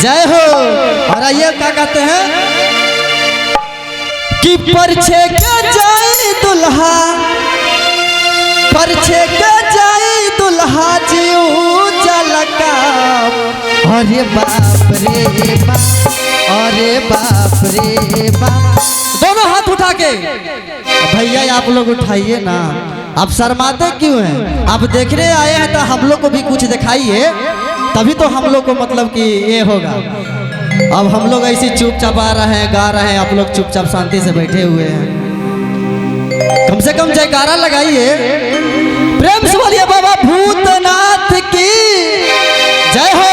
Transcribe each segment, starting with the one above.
जय हो। और आइए क्या कहते हैं कि परछे के जाई दुल्हा, परछे के जाई दुल्हा जीव जलका। अरे बाप रे बाप, अरे बाप रे बाप। दोनों हाथ उठा के भैया आप लोग उठाइए ना, आप शर्माते क्यों हैं? आप देखने आए हैं तो हम लोग को भी कुछ दिखाइए, तभी तो हम लोग को मतलब कि ये होगा। अब हम लोग ऐसे चुपचाप आ रहे हैं, गा रहे हैं, आप लोग चुपचाप शांति से बैठे हुए हैं। कम से कम जयकारा लगाइए, प्रेम से बोलिए बाबा भूतनाथ की जय हो।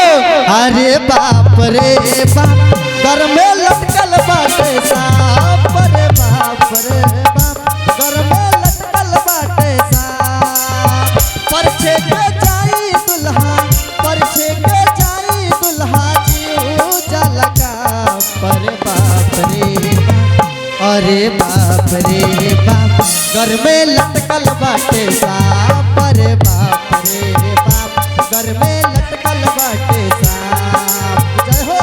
अरे बाप रे बाप, घर में लटकल बाटे सांप। अरे बाप रे बाप, घर में लटकल बाटे सांप। परछे के जाई दुल्हा, परछे के जाई दुल्हा जीव जलका। अरे बाप रे बाप, अरे बाप रे बाप, घर में लटकल बाटे सांप। अरे बाप रे बाप, घर में लटकल बाटे सांप। जय हो।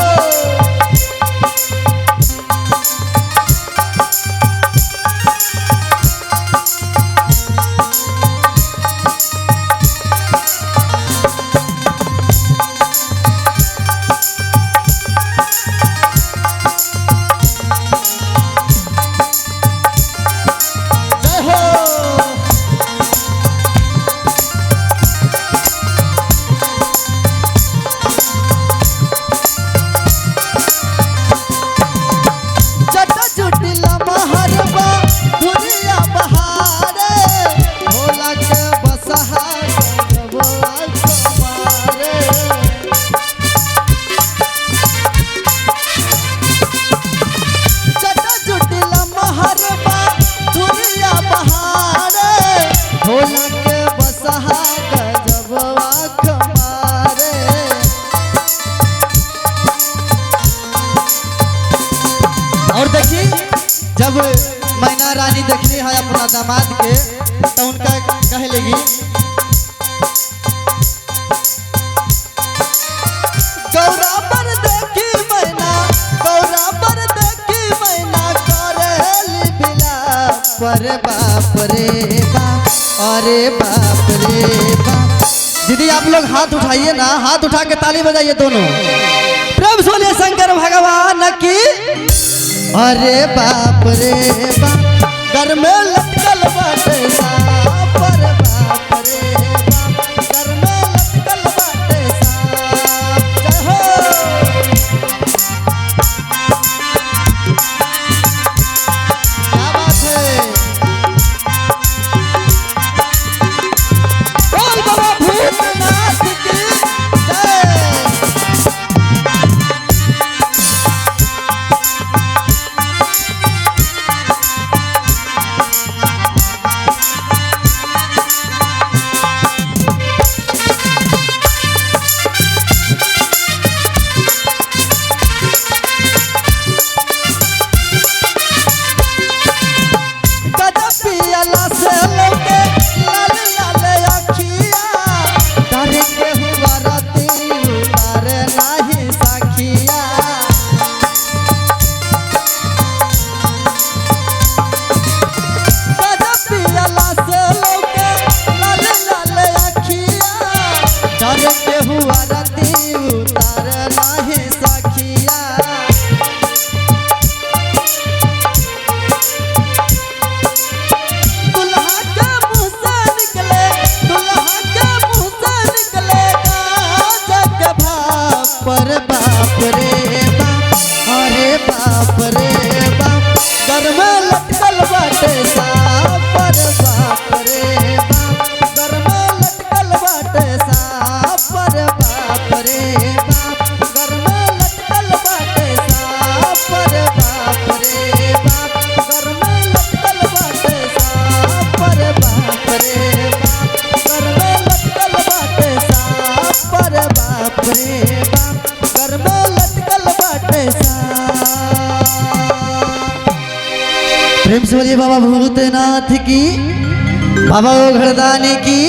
जय हो। जटा जुटिला महरबा दुनिया बहारे, भोला के बसहा गजबवा कुमारे। जटा जुटिला महरबा दुनिया बहारे, भोला के बसहा गजबवा कुमारे। और देखी जब मैना रानी देखली है अपना दामाद के तो उनका कहे लगी, गौरा पर देखी मैना, गौरा पर देखी मैना करेली बिलाप। अरे बाप रे बाप, अरे बाप रे बाप। दीदी आप लोग हाथ उठाइए ना, हाथ उठा के ताली बजाइए दोनों। प्रेम से बोलिए शंकर भगवान की। अरे बाप रे बाप, घर में लटकल बाटे सांप। अरे बाप रे बाप, घर में लटकल बाटे सांप। जय हो। क्या बात है। बोल बाबा भूतनाथ की जय। गजब पियला से लौके लाल लाल अखिया, डर के हुआ रती उतारे नाही सखिया। गजब पियला से लौके लाल लाल अखिया, डर के हुआ रती उतारे नाही सखिया। दुल्हा के मुँह से निकले, दुल्हा के मुँह से निकले गाजक भाप। अरे बाप रे बाप, अरे बाप रे बाप, घर में लटकल बाटे सांप। अरे बाप रे बाप, घर में लटकल बाटे सांप। अरे बाप रे बाप, घर में लटकल बाटे सांप। अरे बाप रे बाप, घर में लटकल बाटे सांप। अरे बाप रे बाप, घर में लटकल बाटे सांप। अरे बाप रे बाप, घर में लटकल बाटे सांप। प्रेम से बोलिए बाबा भूतनाथ की, बाबा घरदानी की।